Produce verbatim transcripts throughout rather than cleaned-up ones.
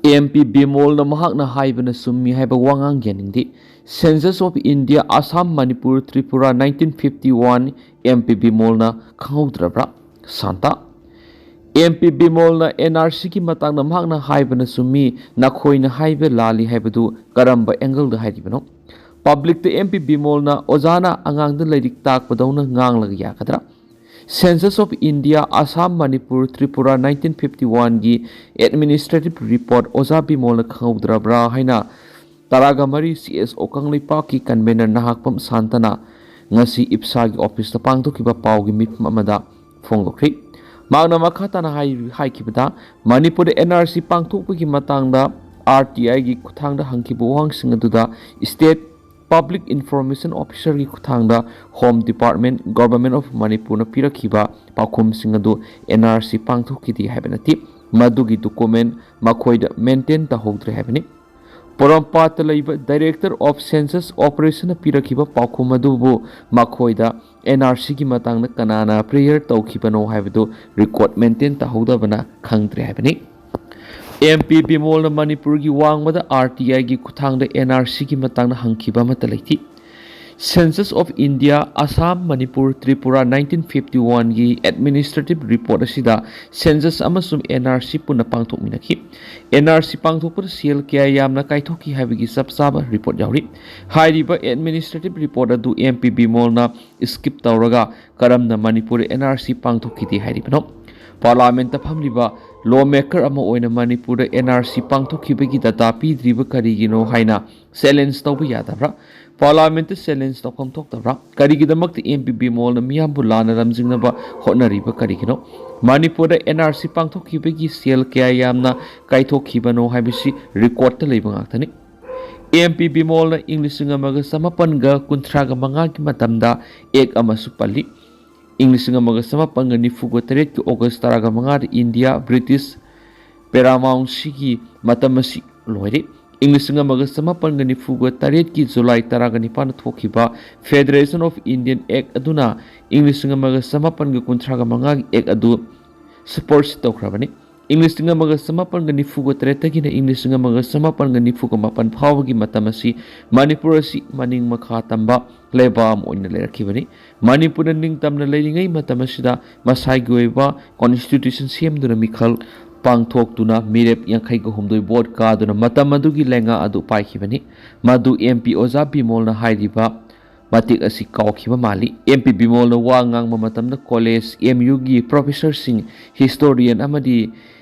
M P ꯕꯤꯃꯣꯜꯅ ꯃꯍꯥꯛꯅ ꯍꯥꯏꯕꯅ ꯆꯨꯝꯃꯤ ꯍꯥꯏꯕ ꯋꯥꯉꯥꯡ ꯌꯥꯅꯤꯡꯗꯦ꯫ Census of India, Assam, Manipur, Tripura, nineteen fifty one, M P ꯕꯤꯃꯣꯜꯅ ꯈꯪꯍꯧꯗ꯭ꯔꯕ꯭ꯔꯥ? ꯁꯥꯟꯇ꯫ ꯑꯦꯝ ꯄꯤ ꯕꯤꯃꯣꯜꯅ ꯑꯦꯟ ꯑꯥꯔ ꯁꯤꯒꯤ ꯃꯇꯥꯡꯗ ꯃꯍꯥꯛꯅ ꯍꯥꯏꯕꯅ ꯆꯨꯝꯃꯤ, ꯅꯈꯣꯏꯅ ꯍꯥꯏꯕ ꯂꯥꯜꯂꯤ ꯍꯥꯏꯕꯗꯨ ꯀꯔꯝꯕ ꯑꯦꯡꯒꯜꯗ ꯍꯥꯏꯔꯤꯕꯅꯣ? ꯄꯕ꯭ꯂꯤꯛꯇ ꯑꯦꯝ ꯄꯤ ꯕꯤꯃꯣꯜꯅ ꯑꯣꯖꯥꯅ ꯑꯉꯥꯡꯗ ꯂꯥꯏꯔꯤꯛ ꯇꯥꯛꯄꯗꯧꯅ ꯉꯥꯡꯂꯒ ꯌꯥꯒꯗ꯭ꯔꯥ? Census of India, Assam, Manipur, Tripura, nineteen fifty one ꯒꯤ administrative report ꯑꯣꯖꯥ ꯕꯤꯃꯣꯜꯅ ꯈꯪꯍꯧꯗ꯭ꯔꯕ꯭ꯔꯥ ꯍꯥꯏꯅ ꯇꯔꯥꯒ ꯃꯔꯤ ꯁꯤ ꯑꯦꯁ ꯑꯣ ꯀꯪꯂꯩꯄꯥꯛꯀꯤ convener ꯅꯍꯥꯛꯄꯝ ꯁꯥꯟꯇꯅ ꯉꯁꯤ ꯏꯞꯁꯥꯒꯤ ꯑꯣꯐꯤꯁꯇ ꯄꯥꯡꯊꯣꯛꯈꯤꯕ ꯄꯥꯎꯒꯤ ꯃꯤꯐꯝ ꯑꯃꯗ ꯐꯣꯡꯗꯣꯛꯈ꯭ꯔꯤ꯫ ꯃꯍꯥꯛꯅ ꯃꯈꯥ ꯇꯥꯅ ꯍꯥꯏ-, ꯍꯥꯏꯈꯤꯕꯗ, ꯃꯅꯤꯄꯨꯔꯗ ꯑꯦꯟ ꯑꯥꯔ ꯁꯤ ꯄꯥꯡꯊꯣꯛꯄꯒꯤ ꯃꯇꯥꯡꯗ ꯑꯥꯔ ꯇꯤ ꯑꯥꯏꯒꯤ ꯈꯨꯠꯊꯥꯡꯗ ꯍꯪꯈꯤꯕ ꯋꯥꯍꯪꯁꯤꯡ ꯑꯗꯨꯗ state Public Information Officerꯒꯤ ꯈꯨꯠꯊꯥꯡꯗ Home Department, Government of Manipurꯅ ꯄꯤꯔꯛꯈꯤꯕ ꯄꯥꯎꯈꯨꯝꯁꯤꯡ ꯑꯗꯨ ꯑꯦꯟ ꯑꯥꯔ ꯁꯤ ꯄꯥꯡꯊꯣꯛꯈꯤꯗꯦ ꯍꯥꯏꯕ ꯅꯠꯇꯦ꯫ ꯃꯗꯨꯒꯤ document ꯃꯈꯣꯏꯗ maintain ꯇꯧꯍꯧꯗ꯭ꯔꯦ ꯍꯥꯏꯕꯅꯤ꯫ ꯄꯣꯔꯣꯝꯄꯥꯠꯇ ꯂꯩꯕ Director of Census Operationꯅ ꯄꯤꯔꯛꯈꯤꯕ ꯄꯥꯎꯈꯨꯝ ꯑꯗꯨꯕꯨ ꯃꯈꯣꯏꯗ ꯑꯦꯟ ꯑꯥꯔ ꯁꯤꯒꯤ ꯃꯇꯥꯡꯗ ꯀꯅꯥꯅ prayer ꯇꯧꯈꯤꯕꯅꯣ ꯍꯥꯏꯕꯗꯨ record maintain ꯇꯧꯍꯧꯗꯕꯅ ꯈꯪꯗ꯭ꯔꯦ ꯍꯥꯏꯕꯅꯤ꯫ ꯑꯦꯝ ꯄꯤ ꯕꯤꯃꯣꯜꯅ ꯃꯅꯤꯄꯨꯔꯒꯤ ꯋꯥꯡꯃꯗ ꯑꯥꯔ ꯇꯤ ꯑꯥꯏꯒꯤ ꯈꯨꯠꯊꯥꯡꯗ ꯑꯦꯟ ꯑꯥꯔ ꯁꯤꯒꯤ ꯃꯇꯥꯡꯗ ꯍꯪꯈꯤꯕ ꯑꯃꯠꯇ ꯂꯩꯇꯦ꯫ Census of India, Assam, Manipur, Tripura nineteen fifty oneꯒꯤ administrative report ꯑꯁꯤꯗ census ꯑꯃꯁꯨꯡ ꯑꯦꯟ ꯑꯥꯔ ꯁꯤ ꯄꯨꯟꯅ ꯄꯥꯡꯊꯣꯛꯃꯤꯟꯅꯈꯤ꯫ ꯑꯦꯟ ꯑꯥꯔ ꯁꯤ ꯄꯥꯡꯊꯣꯛꯄꯗ ꯁꯦꯜ ꯀꯌꯥ ꯌꯥꯝꯅ ꯀꯥꯏꯊꯣꯛꯈꯤ ꯍꯥꯏꯕꯒꯤ ꯆꯞ ꯆꯥꯕ report ꯌꯥꯎꯔꯤ꯫ ꯍꯥꯏꯔꯤꯕ administrative report ꯑꯗꯨ ꯑꯦꯝ ꯄꯤ ꯕꯤꯃꯣꯜꯅ skip ꯇꯧꯔꯒ ꯀꯔꯝꯅ ꯃꯅꯤꯄꯨꯔ ꯑꯦꯟ ꯑꯥꯔ ꯁꯤ ꯄꯥꯡꯊꯣꯛꯈꯤꯗꯦ ꯍꯥꯏꯔꯤꯕꯅꯣ? ꯄꯥꯔꯂꯥꯃꯦꯟꯠꯇ ꯐꯝꯂꯤꯕ law maker ꯑꯃ ꯑꯣꯏꯅ ꯃꯅꯤꯄꯨꯔꯗ ꯑꯦꯟ ꯑꯥꯔ ꯁꯤ ꯄꯥꯡꯊꯣꯛꯈꯤꯕꯒꯤ data ꯄꯤꯗ꯭ꯔꯤꯕ ꯀꯔꯤꯒꯤꯅꯣ ꯍꯥꯏꯅ challenge ꯇꯧꯕ ꯌꯥꯗꯕ꯭ꯔꯥ? ꯄꯥꯔꯂꯥꯃꯦꯟꯠꯇ challenge ꯇꯧꯐꯝ ꯊꯣꯛꯇꯕ꯭ꯔꯥ? ꯀꯔꯤꯒꯤꯗꯃꯛꯇ ꯑꯦꯝ ꯄꯤ ꯕꯤꯃꯣꯜꯅ ꯃꯤꯌꯥꯝꯕꯨ ꯂꯥꯟꯅ ꯂꯝꯖꯤꯡꯅꯕ ꯍꯣꯠꯅꯔꯤꯕ ꯀꯔꯤꯒꯤꯅꯣ? ꯃꯅꯤꯄꯨꯔꯗ ꯑꯦꯟ ꯑꯥꯔ ꯁꯤ ꯄꯥꯡꯊꯣꯛꯈꯤꯕꯒꯤ ꯁꯦꯜ ꯀꯌꯥ ꯌꯥꯝꯅ ꯀꯥꯏꯊꯣꯛꯈꯤꯕꯅꯣ ꯍꯥꯏꯕꯁꯤ recordꯇ ꯂꯩꯕ ꯉꯥꯛꯇꯅꯤ꯫ ꯑꯦꯝ ꯄꯤ ꯕꯤꯃꯣꯜꯅ ꯏꯪ ꯂꯤꯁꯤꯡ ꯑꯃꯒ ꯆꯃꯥꯄꯟꯒ ꯀꯨꯟꯊ꯭ꯔꯥꯒ ꯃꯉꯥꯒꯤ ꯃꯇꯝꯗ act ꯑꯃꯁꯨ ꯄꯜꯂꯤ꯫ ꯏꯪ ꯂꯤꯁꯤꯡ ꯑꯃꯒ ꯆꯃꯥꯄꯟꯒ ꯅꯤꯐꯨꯒ ꯇꯔꯦꯠꯀꯤ August ꯇꯔꯥꯒ ꯃꯉꯥꯗ ꯏꯟꯗꯤꯌꯥ British paramountcyꯒꯤ ꯃꯇꯝ ꯑꯁꯤ ꯂꯣꯏꯔꯦ꯫ ꯏꯪ ꯂꯤꯁꯤꯡ ꯑꯃꯒ ꯆꯃꯥꯄꯟꯒ ꯅꯤꯐꯨꯒ ꯇꯔꯦꯠꯀꯤ July ꯇꯔꯥꯒ ꯅꯤꯄꯥꯟꯗ ꯊꯣꯛꯈꯤꯕ Federation of Indian Act ꯑꯗꯨꯅ ꯏꯪ ꯂꯤꯁꯤꯡ ꯑꯃꯒ ꯆꯃꯥꯄꯟꯒ ꯀꯨꯟꯊ꯭ꯔꯥꯒ ꯃꯉꯥꯒꯤ act ꯑꯗꯨ supersede ꯇꯧꯈ꯭ꯔꯕꯅꯤ꯫ ꯏꯪ ꯂꯤꯁꯤꯡ ꯑꯃꯒ ꯆꯃꯥꯄꯟꯒ ꯅꯤꯐꯨꯒ ꯇꯔꯦꯠꯇꯒꯤꯅ ꯏꯪ ꯂꯤꯁꯤꯡ ꯑꯃꯒ ꯆꯃꯥꯄꯟꯒ ꯅꯤꯐꯨꯒ ꯃꯥꯄꯟ ꯐꯥꯎꯕꯒꯤ ꯃꯇꯝ ꯑꯁꯤ ꯃꯅꯤꯄꯨꯔ ꯑꯁꯤ ꯃꯅꯤꯡ ꯃꯈꯥ ꯇꯝꯕ ꯂꯩꯕꯥꯛ ꯑꯃ ꯑꯣꯏꯅ ꯂꯩꯔꯛꯈꯤꯕꯅꯤ꯫ ꯃꯅꯤꯄꯨꯔꯅ ꯅꯤꯡꯇꯝꯅ ꯂꯩꯔꯤꯉꯩ ꯃꯇꯝ ꯑꯁꯤꯗ ꯃꯁꯥꯒꯤ ꯑꯣꯏꯕ constitution ꯁꯦꯝꯗꯨꯅ ꯃꯤꯈꯜ ꯄꯥꯡꯊꯣꯛꯇꯨꯅ ꯃꯤꯔꯦꯞ ꯌꯥꯡꯈꯩꯒ ꯍꯨꯝꯗꯣꯏ vote ꯀꯥꯗꯨꯅ ꯃꯇꯝ ꯑꯗꯨꯒꯤ ꯂꯩꯉꯥꯛ ꯑꯗꯨ ꯄꯥꯏꯈꯤꯕꯅꯤ꯫ ꯃꯗꯨ M P ꯑꯣꯖꯥ ꯕꯤꯃꯣꯜꯅ ꯍꯥꯏꯔꯤꯕ ꯃꯇꯤꯛ ꯑꯁꯤ ꯀꯥꯎꯈꯤꯕ ꯃꯥꯜꯂꯤ꯫ M P ꯕꯤꯃꯣꯜꯅ ꯋꯥ ꯉꯥꯡꯕ ꯃꯇꯝꯗ college, M U ꯒꯤ professor ꯁꯤꯡ, historian ꯑꯃꯗꯤ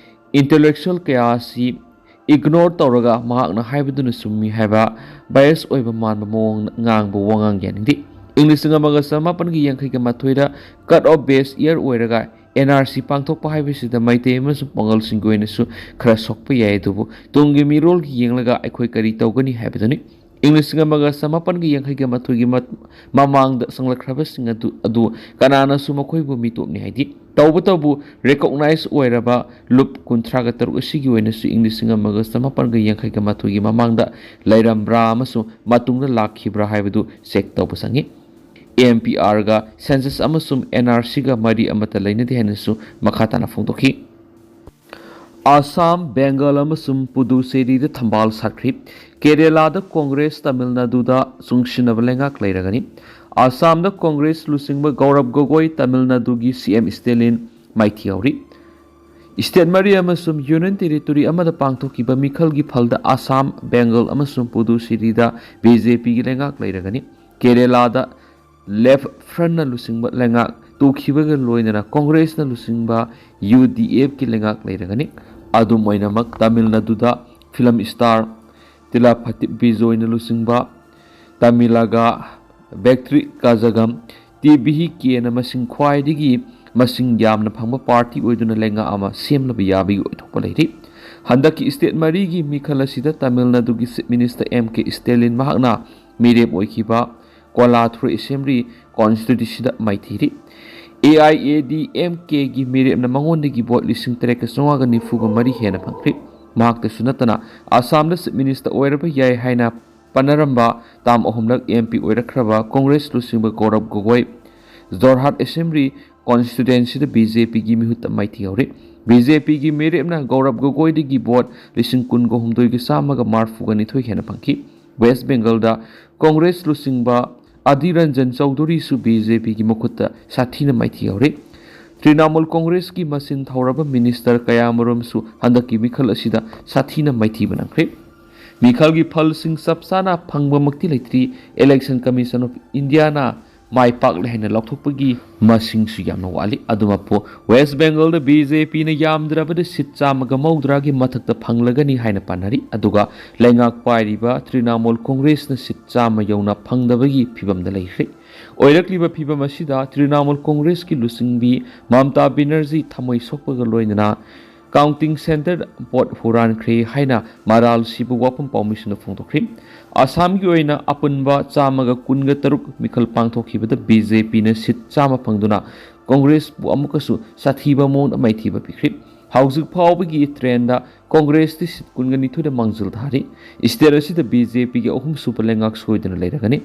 intellectual ꯀꯌꯥ ꯑꯁꯤ ignore ꯇꯧꯔꯒ ꯃꯍꯥꯛꯅ ꯍꯥꯏꯕꯗꯨꯅ ꯆꯨꯝꯃꯤ ꯍꯥꯏꯕ bias ꯑꯣꯏꯕ ꯃꯥꯟꯕ ꯃꯑꯣꯡꯗ ꯉꯥꯡꯕ ꯋꯥꯉꯥꯡ ꯌꯥꯅꯤꯡꯗꯦ꯫ ꯏꯪ ꯂꯤꯁꯤꯡ ꯑꯃꯒ ꯆꯃꯥꯄꯟꯒ ꯌꯥꯡꯈꯩꯒ ꯃꯥꯊꯣꯏꯗ cut off base year ꯑꯣꯏꯔꯒ N R C ꯄꯥꯡꯊꯣꯛꯄ ꯍꯥꯏꯕꯁꯤꯗ ꯃꯩꯇꯩ ꯑꯃꯁꯨꯡ ꯄꯥꯉꯜꯁꯤꯡꯒꯤ ꯑꯣꯏꯅꯁꯨ ꯈꯔ ꯁꯣꯛꯄ ꯌꯥꯏ, ꯑꯗꯨꯕꯨ ꯇꯨꯡꯒꯤ ꯃꯤꯔꯣꯜꯒꯤ ꯌꯦꯡꯂꯒ ꯑꯩꯈꯣꯏ ꯀꯔꯤ ꯇꯧꯒꯅꯤ ꯍꯥꯏꯕꯗꯨꯅꯤ꯫ ꯏꯪ ꯂꯤꯁꯤꯡ ꯑꯃꯒ ꯆꯃꯥꯄꯟꯒ ꯌꯥꯡꯈꯩꯒ ꯃꯥꯊꯣꯏꯒꯤ ꯃ-, ꯃꯃꯥꯡꯗ ꯆꯪꯂꯛꯈ꯭ꯔꯕꯁꯤꯡ ꯑꯗꯨ, ꯑꯗꯨ ꯀꯅꯥꯅꯁꯨ ꯃꯈꯣꯏꯕꯨ ꯃꯤꯇꯣꯞꯅꯤ ꯍꯥꯏꯗꯤ ꯇꯧꯕꯇꯕꯨ recognize ꯑꯣꯏꯔꯕ ꯂꯨꯞ ꯀꯨꯟꯊ꯭ꯔꯥꯒ ꯇꯔꯨꯛ ꯑꯁꯤꯒꯤ ꯑꯣꯏꯅꯁꯨ ꯏꯪ ꯂꯤꯁꯤꯡ ꯑꯃꯒ ꯆꯃꯥꯄꯟꯒ ꯌꯥꯡꯈꯩꯒ ꯃꯥꯊꯣꯏꯒꯤ ꯃꯃꯥꯡꯗ ꯂꯩꯔꯝꯕ꯭ꯔꯥ ꯑꯃꯁꯨꯡ ꯃꯇꯨꯡꯗ ꯂꯥꯛꯈꯤꯕ꯭ꯔꯥ ꯍꯥꯏꯕꯗꯨ check ꯇꯧꯕ ꯆꯪꯏ꯫ M P R ꯒ census ꯑꯃꯁꯨꯡ N R C ꯒ ꯃꯔꯤ ꯑꯃꯠꯇ ꯂꯩꯅꯗꯦ ꯍꯥꯏꯅꯁꯨ ꯃꯈꯥ ꯇꯥꯅ ꯐꯣꯡꯗꯣꯛꯈꯤ꯫ ꯑꯁꯥꯝ, ꯕꯦꯡꯒꯜ ꯑꯃꯁꯨꯡ ꯄꯨꯗꯨꯆꯦꯔꯤꯗ ꯊꯝꯕꯥꯜ ꯁꯥꯠꯈ꯭ꯔꯤ꯫ ꯀꯦꯔꯦꯂꯥꯗ ꯀꯣꯡꯒ꯭ꯔꯦꯁ, ꯇꯥꯃꯤꯜ ꯅꯥꯗꯨꯗ ꯆꯨꯡꯁꯤꯟꯅꯕ ꯂꯩꯉꯥꯛ ꯂꯩꯔꯒꯅꯤ꯫ ꯑꯁꯥꯝꯗ ꯀꯣꯡꯒ꯭ꯔꯦꯁ ꯂꯨꯆꯤꯡꯕ ꯒꯧꯔꯕ ꯒꯣꯒꯣꯏ, ꯇꯥꯃꯤꯜ ꯅꯥꯗꯨꯒꯤ C M ꯁ꯭ꯇꯦꯂꯤꯟ ꯃꯥꯏꯊꯤ ꯍꯧꯔꯤ꯫ State ꯃꯔꯤ ꯑꯃꯁꯨꯡ Union Territory ꯑꯃꯗ ꯄꯥꯡꯊꯣꯛꯈꯤꯕ ꯃꯤꯈꯜꯒꯤ ꯐꯜꯗ ꯑꯁꯥꯝ, ꯕꯦꯡꯒꯜ ꯑꯃꯁꯨꯡ ꯄꯨꯗꯨꯆꯦꯔꯤꯗ B J P ꯒꯤ ꯂꯩꯉꯥꯛ ꯂꯩꯔꯒꯅꯤ꯫ ꯀꯦꯔꯦꯂꯥꯗ Left Front ꯅ ꯂꯨꯆꯤꯡꯕ ꯂꯩꯉꯥꯛ ꯇꯨꯈꯤꯕꯒ ꯂꯣꯏꯅꯅ ꯀꯣꯡꯒ꯭ꯔꯦꯁꯅ ꯂꯨꯆꯤꯡꯕ U D F ꯀꯤ ꯂꯩꯉꯥꯛ ꯂꯩꯔꯒꯅꯤ꯫ ꯑꯗꯨꯝ ꯑꯣꯏꯅꯃꯛ, ꯇꯥꯃꯤꯜ ꯅꯥꯗꯨꯗ film star ꯇꯤꯂꯥꯄꯇꯤ ꯕꯤꯖꯣꯏꯅ ꯂꯨꯆꯤꯡꯕ ꯇꯥꯃꯤꯂꯒ ꯕꯦꯛꯇ꯭ꯔꯤ ꯀꯥꯖꯥꯒꯝ, T B K ꯅ ꯃꯁꯤꯡ ꯈ꯭ꯋꯥꯏꯗꯒꯤ ꯃꯁꯤꯡ ꯌꯥꯝꯅ ꯐꯪꯕ party ꯑꯣꯏꯗꯨꯅ ꯂꯩꯉꯥꯛ ꯑꯃ ꯁꯦꯝꯂꯕ ꯌꯥꯕꯒꯤ ꯑꯣꯏꯊꯣꯛꯄ ꯂꯩꯔꯤ꯫ ꯍꯟꯗꯛꯀꯤ state ꯃꯔꯤꯒꯤ ꯃꯤꯈꯜ ꯑꯁꯤꯗ ꯇꯥꯃꯤꯜ ꯅꯥꯗꯨꯒꯤ Chief Minister M K ꯁ꯭ꯇꯦꯂꯤꯟ ꯃꯍꯥꯛꯅ ꯃꯤꯔꯦꯞ ꯑꯣꯏꯈꯤꯕ ꯀꯣꯂꯥꯊꯨꯔ Assembly constituency the ꯃꯥꯏꯊꯤꯔꯤ꯫ A I A D M K ꯒꯤ ꯃꯤꯔꯦꯞꯅ ꯃꯉꯣꯟꯗꯒꯤ vote ꯂꯤꯁꯤꯡ ꯇꯔꯦꯠꯀ ꯆꯥꯝꯃꯉꯥꯒ ꯅꯤꯐꯨꯒ ꯃꯔꯤ ꯍꯦꯟꯅ ꯐꯪꯈ꯭ꯔꯤ꯫ ꯃꯍꯥꯛꯇꯁꯨ ꯅꯠꯇꯅ ꯑꯁꯥꯝꯗ Chief Minister ꯑꯣꯏꯔꯕ ꯌꯥꯏ ꯍꯥꯏꯅ ꯄꯟꯅꯔꯝꯕ term ꯑꯍꯨꯝꯂꯛ M P ꯑꯣꯏꯔꯛꯈ꯭ꯔꯕ ꯀꯣꯡꯒ꯭ꯔꯦꯁ ꯂꯨꯆꯤꯡꯕ ꯒꯧꯔꯕ ꯒꯣꯒꯣꯏ ꯖꯣꯔꯍꯥꯠ Assembly constituency ꯗ B J P ꯒꯤ ꯃꯤꯍꯨꯠꯇ ꯃꯥꯏꯊꯤ ꯍꯧꯔꯤ꯫ ꯕꯤ ꯖꯦ ꯄꯤꯒꯤ ꯃꯤꯔꯦꯞꯅ ꯒꯧꯔꯕ ꯒꯣꯒꯣꯏꯗꯒꯤ ꯚꯣꯠ ꯂꯤꯁꯤꯡ ꯀꯨꯟꯒ ꯍꯨꯝꯗꯣꯏꯒ ꯆꯥꯝꯃꯒ ꯃꯔꯤꯐꯨꯒ ꯅꯤꯊꯣꯏ ꯍꯦꯟꯅ ꯐꯪꯈꯤ꯫ ꯋꯦꯁ ꯕꯦꯡꯒꯜꯗ ꯀꯣꯡꯒ꯭ꯔꯦꯁ ꯂꯨꯆꯤꯡꯕ ꯑꯙꯤꯔ ꯔꯟꯖꯟ ꯆꯧꯙꯨꯔꯤꯁꯨ ꯕꯤ ꯖꯦ ꯄꯤꯒꯤ ꯃꯈꯨꯠꯇ ꯁꯥꯊꯤꯅ ꯃꯥꯏꯊꯤꯍꯧꯔꯦ꯫ ꯇ꯭ꯔꯤꯅꯥꯃꯨꯜ ꯀꯣꯡꯒ꯭ꯔꯦꯁꯀꯤ ꯃꯆꯤꯟ ꯊꯧꯔꯕ ꯃꯤꯅꯤꯁꯇꯔ ꯀꯌꯥꯃꯔꯨꯝꯁꯨ ꯍꯟꯗꯛꯀꯤ ꯃꯤꯈꯜ ꯑꯁꯤꯗ ꯁꯥꯊꯤꯅ ꯃꯥꯏꯊꯤꯕ ꯅꯪꯈ꯭ꯔꯦ꯫ ꯃꯤꯈꯜꯒꯤ ꯐꯜꯁꯤꯡ ꯆꯞ ꯆꯥꯅ ꯐꯪꯕꯃꯛꯇꯤ ꯂꯩꯇ꯭ꯔꯤ꯫ Election Commission of Indiaꯅ ꯃꯥꯏ ꯄꯥꯛꯂꯦ ꯍꯥꯏꯅ ꯂꯥꯎꯊꯣꯛꯄꯒꯤ ꯃꯁꯤꯡꯁꯨ ꯌꯥꯝꯅ ꯋꯥꯠꯂꯤ꯫ ꯑꯗꯨꯃꯛꯄꯨ ꯋꯦꯁ ꯕꯦꯡꯒꯜꯗ ꯕꯤ ꯖꯦ ꯄꯤꯅ ꯌꯥꯝꯗ꯭ꯔꯕꯗ ꯁꯤꯠ ꯆꯥꯝꯃꯒ ꯃꯧꯗ꯭ꯔꯥꯒꯤ ꯃꯊꯛꯇ ꯐꯪꯂꯒꯅꯤ ꯍꯥꯏꯅ ꯄꯥꯅꯔꯤ꯫ ꯑꯗꯨꯒ ꯂꯩꯉꯥꯛ ꯄꯥꯏꯔꯤꯕ ꯇ꯭ꯔꯤꯅꯥꯃꯨꯜ ꯀꯣꯡꯒ꯭ꯔꯦꯁꯅ ꯁꯤꯠ ꯆꯥꯝꯃ ꯌꯧꯅ ꯐꯪꯗꯕꯒꯤ ꯐꯤꯕꯝꯗ ꯂꯩꯈ꯭ꯔꯦ꯫ ꯑꯣꯏꯔꯛꯂꯤꯕ ꯐꯤꯕꯝ ꯑꯁꯤꯗ ꯇ꯭ꯔꯤꯅꯥꯃꯨꯜ ꯀꯣꯡꯒ꯭ꯔꯦꯁꯀꯤ ꯂꯨꯆꯤꯡꯕꯤ ꯃꯃꯇꯥ ꯕꯦꯅꯔꯖꯤ ꯊꯃꯣꯏ ꯁꯣꯛꯄꯒ ꯂꯣꯏꯅꯅ counting centre ꯚꯣꯠ ꯍꯨꯔꯥꯟꯈ꯭ꯔꯦ ꯍꯥꯏꯅ ꯃꯔꯥꯜ ꯁꯤꯕ ꯋꯥꯐꯝ ꯄꯥꯎꯃꯤꯁꯤꯡꯅ ꯐꯣꯡꯗꯣꯛꯈ꯭ꯔꯤ꯫ ꯑꯁꯥꯝꯒꯤ ꯑꯣꯏꯅ ꯑꯄꯨꯟꯕ ꯆꯥꯝꯃꯒ ꯀꯨꯟꯒ ꯇꯔꯨꯛ ꯃꯤꯈꯜ ꯄꯥꯡꯊꯣꯛꯈꯤꯕꯗ ꯕꯤ ꯖꯦ ꯄꯤꯅ ꯁꯤꯠ ꯆꯥꯝꯃ ꯐꯪꯗꯨꯅ ꯀꯣꯡꯒ꯭ꯔꯦꯁꯄꯨ ꯑꯃꯨꯛꯀꯁꯨ ꯁꯥꯊꯤꯕ ꯃꯑꯣꯡꯗ ꯃꯥꯏꯊꯤꯕ ꯄꯤꯈ꯭ꯔꯤ꯫ ꯍꯧꯖꯤꯛ ꯐꯥꯎꯕꯒꯤ ꯇ꯭ꯔꯦꯟꯗ ꯀꯣꯡꯒ꯭ꯔꯦꯁꯇꯤ ꯁꯤꯠ ꯀꯨꯟꯒ ꯅꯤꯊꯣꯏꯗ ꯃꯥꯡꯖꯤꯜ ꯊꯥꯔꯤ꯫ ꯁ꯭ꯇꯦꯠ ꯑꯁꯤꯗ ꯕꯤ ꯖꯦ ꯄꯤꯒꯤ ꯑꯍꯨꯝꯁꯨꯕ ꯂꯩꯉꯥꯛ ꯁꯣꯏꯗꯅ ꯂꯩꯔꯒꯅꯤ꯫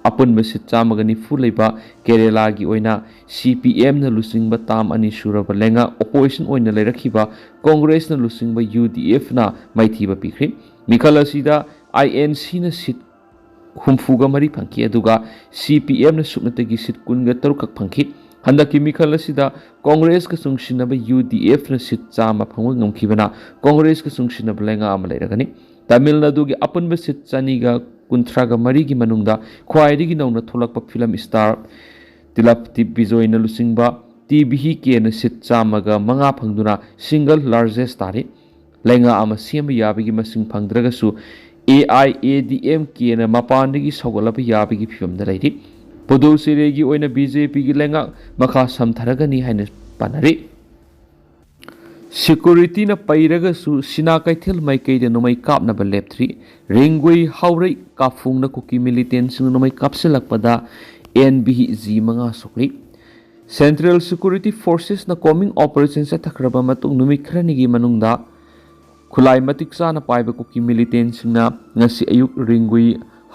ꯑꯄꯨꯟꯕ ꯁꯤꯠ ꯆꯥꯝꯃꯒ ꯅꯤꯐꯨ ꯂꯩꯕ ꯀꯦꯔꯦꯂꯥꯒꯤ ꯑꯣꯏꯅ ꯁꯤ ꯄꯤ ꯑꯦꯝꯅ ꯂꯨꯆꯤꯡꯕ ꯇꯥꯝ ꯑꯅꯤ ꯁꯨꯔꯕ ꯂꯩꯉꯥꯛ ꯑꯣꯄꯣꯖꯤꯁꯟ ꯑꯣꯏꯅ ꯂꯩꯔꯛꯈꯤꯕ ꯀꯣꯡꯒ꯭ꯔꯦꯁꯅ ꯂꯨꯆꯤꯡꯕ ꯌꯨ ꯗꯤ ꯑꯦꯐꯅ ꯃꯥꯏꯊꯤꯕ ꯄꯤꯈ꯭ꯔꯤ꯫ ꯃꯤꯈꯜ ꯑꯁꯤꯗ ꯑꯥꯏ ꯑꯦꯟ ꯁꯤꯅ ꯁꯤꯠ ꯍꯨꯝꯐꯨꯒ ꯃꯔꯤ ꯐꯪꯈꯤ, ꯑꯗꯨꯒ ꯁꯤ ꯄꯤ ꯑꯦꯝꯅ ꯁꯨꯞꯅꯇꯒꯤ ꯁꯤꯠ ꯀꯨꯟꯒ ꯇꯔꯨꯛ ꯈꯛ ꯐꯪꯈꯤ꯫ ꯍꯟꯗꯛꯀꯤ ꯃꯤꯈꯜ ꯑꯁꯤꯗ ꯀꯣꯡꯒ꯭ꯔꯦꯁꯀ ꯆꯨꯡꯁꯤꯟꯅꯕ ꯌꯨ ꯗꯤ ꯑꯦꯐꯅ ꯁꯤꯠ ꯆꯥꯝꯃ ꯐꯪꯕ ꯉꯝꯈꯤꯕꯅ ꯀꯣꯡꯒ꯭ꯔꯦꯁꯀ ꯆꯨꯡꯁꯤꯟꯅꯕ ꯂꯩꯉꯥꯛ ꯑꯃ ꯂꯩꯔꯒꯅꯤ꯫ ꯇꯥꯃꯤꯜ ꯅꯥꯗꯨꯒꯤ ꯑꯄꯨꯟꯕ ꯁꯤꯠ ꯆꯅꯤꯒ ꯀꯨꯟꯊ꯭ꯔꯥꯒ ꯃꯔꯤꯒꯤ ꯃꯅꯨꯡꯗ ꯈ꯭ꯋꯥꯏꯗꯒꯤ ꯅꯧꯅ ꯊꯣꯛꯂꯛꯄ ꯐꯤꯂꯝ ꯁ꯭ꯇꯥꯔ ꯇꯤꯂꯞꯇꯤ ꯕꯤꯖꯣꯏꯅ ꯂꯨꯆꯤꯡꯕ ꯇꯤ ꯚꯤ ꯀꯦꯅ ꯁꯤꯠ ꯆꯥꯝꯃꯒ ꯃꯉꯥ ꯐꯪꯗꯨꯅ single largest ꯇꯥꯔꯤ꯫ ꯂꯩꯉꯥꯛ ꯑꯃ ꯁꯦꯝꯕ ꯌꯥꯕꯒꯤ ꯃꯁꯤꯡ ꯐꯪꯗ꯭ꯔꯒꯁꯨ A I A D M ꯀꯦꯅ ꯃꯄꯥꯟꯗꯒꯤ ꯁꯧꯒꯠꯂꯕ ꯌꯥꯕꯒꯤ ꯐꯤꯕꯝꯗ ꯂꯩꯔꯤ꯫ ꯄꯨꯗꯨꯆꯦꯔꯤꯒꯤ ꯑꯣꯏꯅ ꯕꯤ ꯖꯦ ꯄꯤꯒꯤ ꯂꯩꯉꯥꯛ ꯃꯈꯥ ꯁꯝꯊꯔꯒꯅꯤ ꯍꯥꯏꯅ ꯄꯥꯅꯔꯤ꯫ ꯁꯦꯀ꯭ꯌꯨꯔꯤꯇꯤꯅ ꯄꯩꯔꯒꯁꯨ ꯁꯤꯅꯥ ꯀꯩꯊꯦꯜ ꯃꯥꯏꯀꯩꯗ ꯅꯣꯡꯃꯩ ꯀꯥꯞꯅꯕ ꯂꯦꯞꯇ꯭ꯔꯤ꯫ ꯔꯤꯡꯒꯨꯏ ꯍꯥꯎꯔꯩ ꯀꯥꯐꯨꯡꯗ ꯀꯨꯀꯤ ꯃꯤꯂꯤꯇꯦꯟꯁꯤꯡꯅ ꯅꯣꯡꯃꯩ ꯀꯥꯞꯁꯤꯜꯂꯛꯄꯗ ꯑꯦꯟ ꯚꯤ ꯖꯤ ꯃꯉꯥ ꯁꯣꯛꯂꯤ꯫ ꯁꯦꯟꯇ꯭ꯔꯦꯜ ꯁꯦꯀ꯭ꯌꯨꯔꯤꯇꯤ ꯐꯣꯔꯁꯦꯁꯅ ꯀꯣꯝꯕꯤꯡ ꯑꯣꯄꯔꯦꯁꯟ ꯆꯠꯊꯈ꯭ꯔꯕ ꯃꯇꯨꯡ ꯅꯨꯃꯤꯠ ꯈꯔꯅꯤꯒꯤ ꯃꯅꯨꯡꯗ ꯈꯨꯠꯂꯥꯏ ꯃꯇꯤꯛ ꯆꯥꯅ ꯄꯥꯏꯕ ꯀꯨꯀꯤ ꯃꯤꯂꯤꯇꯦꯟꯁꯤꯡꯅ ꯉꯁꯤ ꯑꯌꯨꯛ ꯔꯤꯡꯒꯨꯏ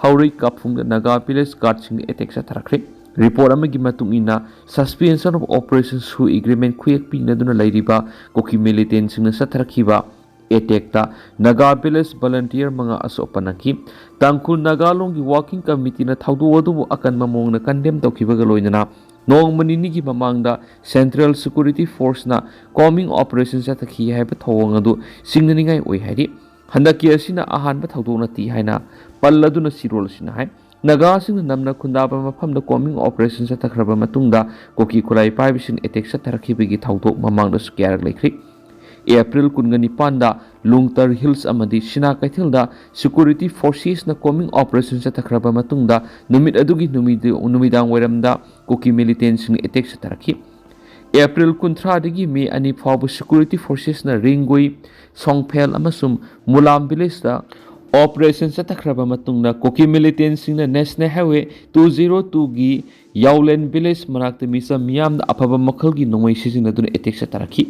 ꯍꯥꯎꯔꯩ ꯀꯥꯐꯨꯡꯗ ꯅꯥꯒꯥ ꯚꯤꯂꯦꯖ ꯒꯥꯔꯗꯁꯤꯡꯗ ꯑꯦꯇꯦꯛ ꯆꯠꯊꯔꯛꯈ꯭ꯔꯦ꯫ ꯔꯤꯄꯣꯔꯠ ꯑꯃꯒꯤ ꯃꯇꯨꯡ ꯏꯟꯅ, Suspension of Operation ꯁꯨ ꯑꯦꯒ꯭ꯔꯤꯃꯦꯟ ꯈꯨꯌꯦꯛ ꯄꯤꯅꯗꯨꯅ ꯂꯩꯔꯤꯕ ꯀꯨꯀꯤ ꯃꯤꯂꯤꯇꯦꯟꯁꯤꯡꯅ ꯆꯠꯊꯔꯛꯈꯤꯕ ꯑꯦꯇꯦꯛꯇ ꯅꯥꯒꯥ ꯚꯤꯂꯦꯖ ꯚꯣꯂꯨꯟꯇꯤꯌꯔ ꯃꯉꯥ ꯑꯁꯣꯛ ꯑꯄꯟ ꯅꯪꯈꯤ꯫ ꯇꯥꯡꯈꯨꯜ ꯅꯥꯒꯥ ꯂꯣꯟꯒꯤ ꯋꯥꯔꯀꯤꯡ ꯀꯃꯤꯇꯤꯅ ꯊꯧꯗꯣꯛ ꯑꯗꯨꯕꯨ ꯑꯀꯟꯕ ꯃꯑꯣꯡꯗ ꯀꯟꯗꯦꯝ ꯇꯧꯈꯤꯕꯒ ꯂꯣꯏꯅꯅ ꯅꯣꯡꯃ ꯅꯤꯅꯤꯒꯤ ꯃꯃꯥꯡꯗ ꯁꯦꯟꯇ꯭ꯔꯦꯜ ꯁꯦꯀ꯭ꯌꯨꯔꯤꯇꯤ ꯐꯣꯔꯁꯅ ꯀꯣꯝꯕꯤꯡ ꯑꯣꯄꯔꯦꯁꯟ ꯆꯠꯊꯈꯤ ꯍꯥꯏꯕ ꯊꯧꯑꯣꯡ ꯑꯗꯨ ꯆꯤꯡꯅꯅꯤꯡꯉꯥꯏ ꯑꯣꯏ ꯍꯥꯏꯔꯤ꯫ ꯍꯟꯗꯛꯀꯤ ꯑꯁꯤꯅ ꯑꯍꯥꯟꯕ ꯊꯧꯗꯣꯛ ꯅꯠꯇꯦ ꯍꯥꯏꯅ ꯄꯜꯂꯗꯨꯅ ꯆꯤꯔꯣꯜ ꯑꯁꯤꯅ ꯍꯥꯏ꯫ ꯅꯥꯒꯥꯁꯤꯡꯅ ꯅꯝꯅ ꯈꯨꯟꯗꯥꯕ ꯃꯐꯝꯗ ꯀꯣꯝꯕꯤꯡ ꯑꯣꯄꯔꯦꯁꯟ ꯆꯠꯊꯈ꯭ꯔꯕ ꯃꯇꯨꯡꯗ ꯀꯨꯀꯤ ꯈꯨꯠꯂꯥꯏ ꯄꯥꯏꯕꯁꯤꯡ ꯑꯦꯇꯦꯛ ꯆꯠꯊꯔꯛꯈꯤꯕꯒꯤ ꯊꯧꯗꯣꯛ ꯃꯃꯥꯡꯗꯁꯨ ꯀꯌꯥꯔꯛ ꯂꯩꯈ꯭ꯔꯤ꯫ ꯑꯦꯄ꯭ꯔꯤꯜ ꯀꯨꯟꯒ ꯅꯤꯄꯥꯟꯗ ꯂꯨꯡꯇꯔ ꯍꯤꯜꯁ ꯑꯃꯗꯤ ꯁꯤꯅꯥ ꯀꯩꯊꯦꯜꯗ ꯁꯦꯀ꯭ꯌꯨꯔꯤꯇꯤ ꯐꯣꯔꯁꯦꯁꯅ ꯀꯣꯝꯕꯤꯡ ꯑꯣꯄꯔꯦꯁꯟ ꯆꯠꯊꯈ꯭ꯔꯕ ꯃꯇꯨꯡꯗ ꯅꯨꯃꯤꯠ ꯑꯗꯨꯒꯤ ꯅꯨꯃꯤꯗ-, ꯅꯨꯃꯤꯗꯥꯡ ꯋꯥꯏꯔꯝꯗ ꯀꯨꯀꯤ ꯃꯤꯂꯤꯇꯦꯟꯁꯤꯡꯅ ꯑꯦꯇꯦꯛ ꯆꯠꯊꯔꯛꯈꯤ꯫ ꯑꯦꯄ꯭ꯔꯤꯜ ꯀꯨꯟꯊ꯭ꯔꯥꯗꯒꯤ ꯃꯦ ꯑꯅꯤ ꯐꯥꯎꯕ ꯁꯦꯀ꯭ꯌꯨꯔꯤꯇꯤ ꯐꯣꯔꯁꯦꯁꯅ ꯔꯤꯡꯒꯨꯏ, ꯁꯣꯡꯐꯦꯜ ꯑꯃꯁꯨꯡ ꯃꯨꯂꯥꯝ ꯚꯤꯂꯦꯖꯇ ꯑꯣꯄꯔꯦꯁꯟ ꯆꯠꯊꯈ꯭ꯔꯕ ꯃꯇꯨꯡꯗ ꯀꯨꯀꯤ ꯃꯤꯂꯤꯇꯦꯟꯁꯤꯡꯅ ꯅꯦꯁꯅꯦꯜ ꯍꯥꯏꯋꯦ ꯇꯨ ꯖꯤꯔꯣ ꯇꯨꯒꯤ ꯌꯥꯎꯂꯦꯟ ꯚꯤꯂꯦꯖ ꯃꯅꯥꯛꯇ ꯃꯤꯆꯝ ꯃꯤꯌꯥꯝꯅ ꯑꯐꯕ ꯃꯈꯜꯒꯤ ꯅꯣꯡꯃꯩ ꯁꯤꯖꯤꯟꯅꯗꯨꯅ ꯑꯦꯇꯦꯛ ꯆꯠꯊꯔꯛꯈꯤ꯫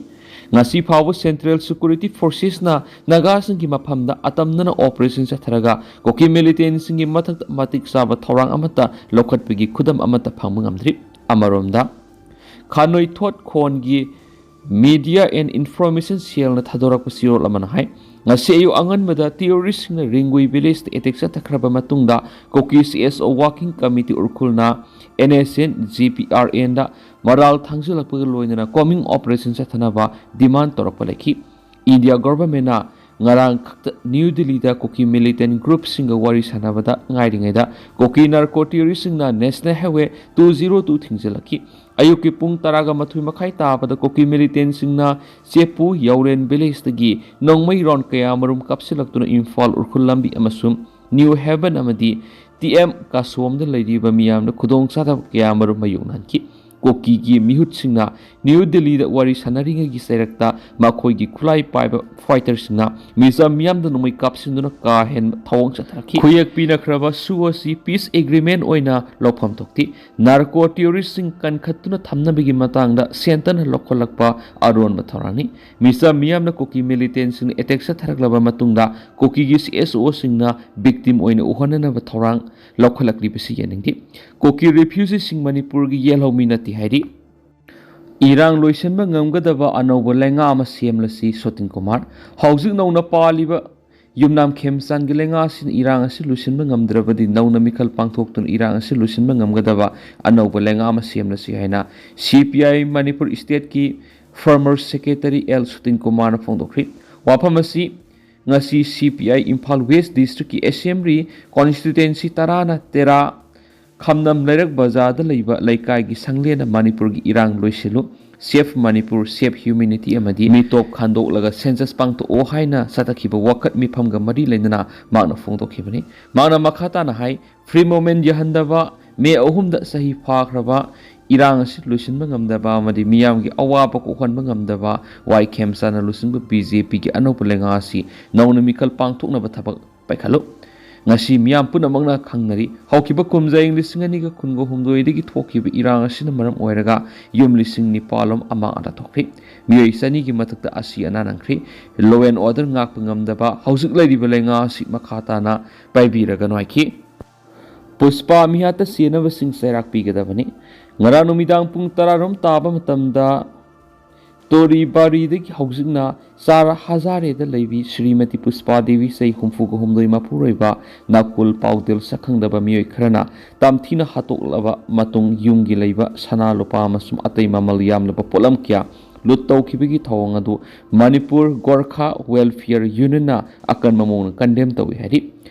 ꯉꯁꯤ ꯐꯥꯎꯕ ꯁꯦꯟꯇ꯭ꯔꯦꯜ ꯁꯦꯀ꯭ꯌꯨꯔꯤꯇꯤ ꯐꯣꯔꯁꯦꯁꯅ ꯅꯥꯒꯥꯁꯤꯡꯒꯤ ꯃꯐꯝꯗ ꯑꯇꯝꯅꯅ ꯑꯣꯄꯔꯦꯁꯟ ꯆꯠꯊꯔꯒ ꯀꯨꯀꯤ ꯃꯤꯂꯤꯇꯦꯟꯁꯤꯡꯒꯤ ꯃꯊꯛꯇ ꯃꯇꯤꯛ ꯆꯥꯕ ꯊꯧꯔꯥꯡ ꯑꯃꯠꯇ ꯂꯧꯈꯠꯄꯒꯤ ꯈꯨꯗꯝ ꯑꯃꯠꯇ ꯐꯪꯕ ꯉꯝꯗ꯭ꯔꯤ꯫ ꯑꯃꯔꯣꯝꯗ, ꯈꯥꯅꯣꯏꯊꯣꯠ ꯈꯣꯟꯒꯤ Media and Information Cellꯅ ꯊꯥꯗꯣꯔꯛꯄ ꯆꯦꯔꯣꯜ ꯑꯃꯅ ꯍꯥꯏ, ꯉꯁꯤ ꯑꯌꯨꯛ ꯑꯉꯟꯕꯗ ꯇꯦꯔꯣꯔꯤꯁꯁꯤꯡꯅ ꯔꯤꯡꯒꯨꯏ ꯚꯤꯂꯦꯖꯇ ꯑꯦꯇꯦꯛ ꯆꯠꯊꯈ꯭ꯔꯕ ꯃꯇꯨꯡꯗ ꯀꯨꯀꯤ C S O working committee ꯎꯔꯈꯨꯜꯅ N S N, G P R ꯑꯦꯟꯗ ꯃꯔꯥꯜ ꯊꯥꯡꯖꯤꯜꯂꯛꯄꯒ ꯂꯣꯏꯅꯅ ꯀꯣꯝꯕꯤꯡ ꯑꯣꯄꯔꯦꯁꯟ ꯆꯠꯊꯅꯕ ꯗꯤꯃꯥꯟ ꯇꯧꯔꯛꯄ ꯂꯩꯈꯤ꯫ ꯏꯟꯗꯤꯌꯥ ꯒꯣꯚꯔꯟꯃꯦꯟꯠꯅ ꯉꯔꯥꯡ ꯈꯛꯇ ꯅ꯭ꯌꯨ ꯗꯤꯜꯂꯤꯗ ꯀꯨꯀꯤ ꯃꯤꯂꯤꯇꯦꯟ ꯒ꯭ꯔꯨꯞꯁꯤꯡꯒ ꯋꯥꯔꯤ ꯁꯥꯟꯅꯕꯗ ꯉꯥꯏꯔꯤꯉꯩꯗ ꯀꯨꯀꯤ ꯅꯥꯔꯀꯣ ꯇꯦꯔꯣꯔꯤꯁꯁꯤꯡꯅ national highway two zero two ꯊꯤꯡꯖꯤꯜꯂꯛꯈꯤ꯫ ꯑꯌꯨꯛꯀꯤ ꯄꯨꯡ ꯇꯔꯥꯒ ꯃꯥꯊꯣꯏ ꯃꯈꯥꯏ ꯇꯥꯕꯗ ꯀꯨꯀꯤ ꯃꯤꯂꯤꯇꯦꯟꯁꯤꯡꯅ ꯆꯦꯄꯨ ꯌꯥꯎꯔꯦꯟ ꯚꯤꯂꯦꯖꯇꯒꯤ ꯅꯣꯡꯃꯩ ꯔꯥꯎꯟ ꯀꯌꯥ ꯃꯔꯨꯝ ꯀꯥꯞꯁꯤꯜꯂꯛꯇꯨꯅ ꯏꯝꯐꯥꯜ ꯎꯔꯈꯨꯜ ꯂꯝꯕꯤ ꯑꯃꯁꯨꯡ ꯅ꯭ꯌꯨ ꯍꯦꯚꯟ ꯑꯃꯗꯤ ꯇꯤ ꯑꯦꯝ ꯀꯥꯁꯣꯝꯗ ꯂꯩꯔꯤꯕ ꯃꯤꯌꯥꯝꯗ ꯈꯨꯗꯣꯡꯆꯥꯗꯕ ꯀꯌꯥ ꯃꯔꯨꯝ ꯃꯥꯌꯣꯛꯅꯍꯟꯈꯤ꯫ ꯀꯨꯀꯤꯒꯤ ꯃꯤꯍꯨꯠꯁꯤꯡꯅ ꯅ꯭ꯌꯨ ꯗꯤꯜꯂꯤꯗ ꯋꯥꯔꯤ ꯁꯥꯟꯅꯔꯤꯉꯩꯒꯤ ꯆꯩꯔꯛꯇ ꯃꯈꯣꯏꯒꯤ ꯈꯨꯠꯂꯥꯏ ꯄꯥꯏꯕ ꯐꯥꯏꯇꯔꯁꯤꯡꯅ ꯃꯤꯆꯝ ꯃꯤꯌꯥꯝꯗ ꯅꯣꯡꯃꯩ ꯀꯥꯞꯁꯤꯟꯗꯨꯅ ꯀꯥ ꯍꯦꯟꯕ ꯊꯧꯑꯣꯡ ꯆꯠꯊꯔꯛꯈꯤ꯫ ꯈꯨꯌꯦꯛ ꯄꯤꯅꯈ꯭ꯔꯕ ꯁꯨ ꯑꯁꯤ ꯄꯤꯁ ꯑꯦꯒ꯭ꯔꯤꯃꯦꯟ ꯑꯣꯏꯅ ꯂꯧꯐꯝ ꯊꯣꯛꯇꯦ꯫ ꯅꯥꯔꯀꯣ ꯇꯤꯑꯣꯔꯤꯁꯁꯤꯡ ꯀꯟꯈꯠꯇꯨꯅ ꯊꯝꯅꯕꯒꯤ ꯃꯇꯥꯡꯗ ꯁꯦꯟꯇꯔꯅ ꯂꯧꯈꯠꯂꯛꯄ ꯑꯔꯣꯟꯕ ꯊꯧꯔꯥꯡꯅꯤ꯫ ꯃꯤꯆꯝ ꯃꯤꯌꯥꯝꯅ ꯀꯨꯀꯤ ꯃꯤꯂꯤꯇꯦꯟꯁꯤꯡꯅ ꯑꯦꯇꯦꯛ ꯆꯠꯊꯔꯛꯂꯕ ꯃꯇꯨꯡꯗ ꯀꯨꯀꯤꯒꯤ ꯁꯤ ꯑꯦꯁ ꯑꯣꯁꯤꯡꯅ ꯕꯤꯛꯇꯤꯝ ꯑꯣꯏꯅ ꯎꯍꯟꯅꯅꯕ ꯊꯧꯔꯥꯡ ꯂꯧꯈꯠꯂꯛꯂꯤꯕꯁꯤ ꯌꯥꯅꯤꯡꯗꯦ꯫ ꯀꯨꯀꯤ ꯔꯤꯐ꯭ꯌꯨꯖꯤꯁꯤꯡ ꯃꯅꯤꯄꯨꯔꯒꯤ ꯌꯦꯜꯍꯧꯃꯤ ꯅꯠꯇꯦ ꯍꯥꯏꯔꯤ꯫ ꯏꯔꯥꯡ ꯂꯣꯏꯁꯤꯟꯕ ꯉꯝꯒꯗꯕ ꯑꯅꯧꯕ ꯂꯩꯉꯥꯛ ꯑꯃ ꯁꯦꯝꯂꯁꯤ, ꯁꯣꯇꯤꯟ ꯀꯨꯃꯥꯔ꯫ ꯍꯧꯖꯤꯛ ꯅꯧꯅ ꯄꯥꯜꯂꯤꯕ ꯌꯨꯝꯅꯥꯝ ꯈꯦꯝꯆꯥꯟꯒꯤ ꯂꯩꯉꯥꯛ ꯑꯁꯤꯅ ꯏꯔꯥꯡ ꯑꯁꯤ ꯂꯣꯏꯁꯤꯟꯕ ꯉꯝꯗ꯭ꯔꯕꯗꯤ ꯅꯧꯅ ꯃꯤꯈꯜ ꯄꯥꯡꯊꯣꯛꯇꯨꯅ ꯏꯔꯥꯡ ꯑꯁꯤ ꯂꯣꯏꯁꯤꯟꯕ ꯉꯝꯒꯗꯕ ꯑꯅꯧꯕ ꯂꯩꯉꯥꯛ ꯑꯃ ꯁꯦꯝꯂꯁꯤ ꯍꯥꯏꯅ ꯁꯤ ꯄꯤ ꯑꯥꯏ ꯃꯅꯤꯄꯨꯔ ꯏꯁꯇꯦꯠꯀꯤ ꯐꯣꯔꯃꯔ ꯁꯦꯀ꯭ꯔꯦꯇꯔꯤ ꯑꯦꯜ ꯁꯣꯇꯤꯟ ꯀꯨꯃꯥꯔꯅ ꯐꯣꯡꯗꯣꯛꯈ꯭ꯔꯤ꯫ ꯋꯥꯐꯝ ꯑꯁꯤ ꯉꯁꯤ ꯁꯤ ꯄꯤ ꯑꯥꯏ ꯏꯝꯐꯥꯜ ꯋꯦꯁ ꯗꯤꯁꯇ꯭ꯔꯤꯛꯀꯤ ꯑꯦꯁꯦꯝꯕ꯭ꯂꯤ ꯀꯣꯟꯁꯇꯤꯇ꯭ꯋꯦꯟꯁꯤ ꯇꯔꯥꯅ ꯇꯦꯔꯥ ꯈꯝꯅꯝ ꯂꯩꯔꯛ ꯕꯖꯥꯔꯗ ꯂꯩꯕ ꯂꯩꯀꯥꯏꯒꯤ ꯁꯪꯂꯦꯟꯅ ꯃꯅꯤꯄꯨꯔꯒꯤ ꯏꯔꯥꯡ ꯂꯣꯏꯁꯤꯜꯂꯨ, ꯁꯦꯐ ꯃꯅꯤꯄꯨꯔ, ꯁꯦꯐ ꯍ꯭ꯌꯨꯃꯦꯅꯤꯇꯤ ꯑꯃꯗꯤ ꯃꯤꯇꯣꯞ ꯈꯟꯗꯣꯛꯂꯒ ꯁꯦꯟꯁꯁ ꯄꯥꯡꯊꯣꯛꯑꯣ ꯍꯥꯏꯅ ꯆꯠꯊꯈꯤꯕ ꯋꯥꯀꯠ ꯃꯤꯐꯝꯒ ꯃꯔꯤ ꯂꯩꯅꯅ ꯃꯍꯥꯛꯅ ꯐꯣꯡꯗꯣꯛꯈꯤꯕꯅꯤ꯫ ꯃꯍꯥꯛꯅ ꯃꯈꯥ ꯇꯥꯅ ꯍꯥꯏ, ꯐ꯭ꯔꯤ ꯃꯨꯚꯃꯦꯟ ꯌꯥꯍꯟꯗꯕ, ꯃꯦ ꯑꯍꯨꯝꯗ ꯆꯍꯤ ꯐꯥꯈ꯭ꯔꯕ ꯏꯔꯥꯡ ꯑꯁꯤ ꯂꯣꯏꯁꯤꯟꯕ ꯉꯝꯗꯕ ꯑꯃꯗꯤ ꯃꯤꯌꯥꯝꯒꯤ ꯑꯋꯥꯕ ꯀꯣꯛꯍꯟꯕ ꯉꯝꯗꯕ ꯋꯥꯏ ꯈꯦꯝꯆꯥꯟꯅ ꯂꯨꯆꯤꯡꯕ ꯕꯤ ꯖꯦ ꯄꯤꯒꯤ ꯑꯅꯧꯕ ꯂꯩꯉꯥꯛ ꯑꯁꯤ ꯅꯧꯅ ꯃꯤꯈꯜ ꯄꯥꯡꯊꯣꯛꯅꯕ ꯊꯕꯛ ꯄꯥꯏꯈꯠꯂꯨ꯫ ꯉꯁꯤ ꯃꯤꯌꯥꯝ ꯄꯨꯝꯅꯃꯛꯅ ꯈꯪꯅꯔꯤ, ꯍꯧꯈꯤꯕ ꯀꯨꯝꯖꯥ ꯏꯪ ꯂꯤꯁꯤꯡ ꯑꯅꯤꯒ ꯀꯨꯟꯒ ꯍꯨꯝꯗꯣꯏꯗꯒꯤ ꯊꯣꯛꯈꯤꯕ ꯏꯔꯥꯡ ꯑꯁꯤꯅ ꯃꯔꯝ ꯑꯣꯏꯔꯒ ꯌꯨꯝ ꯂꯤꯁꯤꯡ ꯅꯤꯄꯥꯜ ꯂꯣꯝ ꯑꯃꯥꯡ ꯑꯇꯥ ꯊꯣꯛꯈ꯭ꯔꯤ꯫ ꯃꯤꯑꯣꯏ ꯆꯅꯤꯒꯤ ꯃꯊꯛꯇ ꯑꯁꯤ ꯑꯅꯥ ꯅꯪꯈ꯭ꯔꯤ꯫ ꯂꯣ ꯑꯦꯟ ꯑꯣꯔꯗꯔ ꯉꯥꯛꯄ ꯉꯝꯗꯕ ꯍꯧꯖꯤꯛ ꯂꯩꯔꯤꯕ ꯂꯩꯉꯥꯛ ꯑꯁꯤ ꯃꯈꯥ ꯇꯥꯅ ꯄꯥꯏꯕꯤꯔꯒꯅꯨ ꯍꯥꯏꯈꯤ꯫ ꯄꯨꯁꯄꯥ ꯃꯤꯍꯥꯠꯇ ꯆꯦꯟꯅꯕꯁꯤꯡ ꯆꯩꯔꯥꯛ ꯄꯤꯒꯗꯕꯅꯤ꯫ ꯉꯔꯥꯡ ꯅꯨꯃꯤꯗꯥꯡ ꯄꯨꯡ ꯇꯔꯥꯔꯣꯝ ꯇꯥꯕ ꯃꯇꯝꯗ ꯇꯣꯔꯤꯕꯥꯔꯤꯗꯒꯤ ꯍꯧꯖꯤꯛꯅ ꯆꯥꯔ ꯍꯖꯥꯔꯦꯗ ꯂꯩꯕꯤ ꯁ꯭ꯔꯤꯃꯇꯤ ꯄꯨꯁꯄꯥ ꯗꯦꯕꯤ, ꯆꯍꯤ ꯍꯨꯝꯐꯨꯒ ꯍꯨꯝꯗꯣꯏ, ꯃꯄꯨꯔꯣꯏꯕ ꯅꯥꯀꯨꯜ ꯄꯥꯎꯗꯦꯜ ꯁꯛꯈꯪꯗꯕ ꯃꯤꯑꯣꯏ ꯈꯔꯅ ꯇꯝꯊꯤꯅ ꯍꯥꯠꯇꯣꯛꯂꯕ ꯃꯇꯨꯡ ꯌꯨꯝꯒꯤ ꯂꯩꯕ ꯁꯅꯥ ꯂꯨꯄꯥ ꯑꯃꯁꯨꯡ ꯑꯇꯩ ꯃꯃꯜ ꯌꯥꯝꯂꯕ ꯄꯣꯠꯂꯝ ꯀꯌꯥ ꯂꯨꯠ ꯇꯧꯈꯤꯕꯒꯤ ꯊꯧꯑꯣꯡ ꯑꯗꯨ ꯃꯅꯤꯄꯨꯔ ꯒꯣꯔꯈꯥ ꯋꯦꯜꯐꯤꯌꯔ ꯌꯨꯅꯤꯌꯟꯅ ꯑꯀꯟꯕ ꯃꯑꯣꯡꯗ ꯀꯟꯗꯦꯝ ꯇꯧꯏ ꯍꯥꯏꯔꯤ꯫